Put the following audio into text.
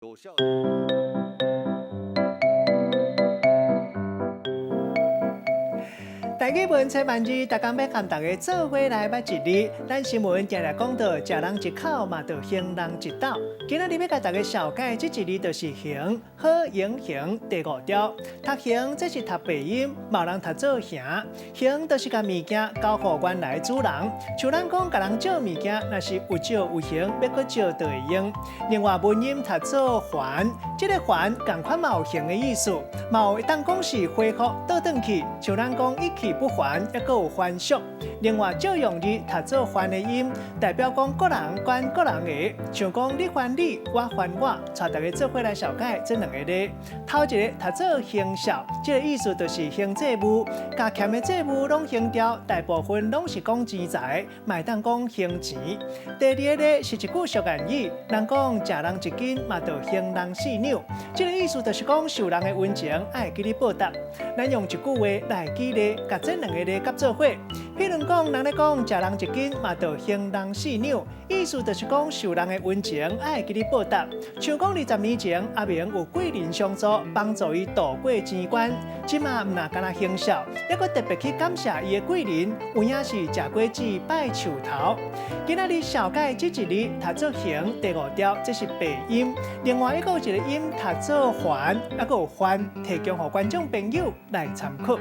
無痟。台語文千萬字，逐工欲共大家做伙來捌一字。咱新聞定定講到，食人一口嘛，就還人一斗。今仔日欲共大家紹介這一字，就是還，好用刑第五條。讀還，這是讀白音，嘛有人讀做行。還就是共物件交予原來主人。像咱講共人借物件，若是有借有還，欲閣借就會用。另外文音讀做還，這个還仝款嘛有還的意思，嘛有會當講是恢復倒轉去。像咱講一去不還，猶閣有還俗。另外借用字讀做還的音，代表講各人管各人的，像講你還你，我還我，帶大家做伙來紹介這兩个字。頭一个讀做還數，這个意思就是還債務，共欠的債務攏還掉，大部分攏是講錢財，嘛會當講還錢。第二个字是一句俗諺語，人講食人一斤嘛，就還人四兩，這个意思就是講受人的溫情愛會記得報答。咱用一句話來舉例，共這兩个字夾做伙。譬如講，人咧講食人一斤嘛，就還人四兩，意思就是講受人的溫情愛會記得報答。像講二十年前，阿明有貴人相助，幫助伊渡過錢關，這馬毋但干焦還數，猶閣特別去感謝伊的貴人，有影是食果子拜樹頭。今仔日紹介這一字讀做還第五條，這是白音。另外猶閣有一个音讀做還，猶閣有還，提供予觀眾朋友來參考。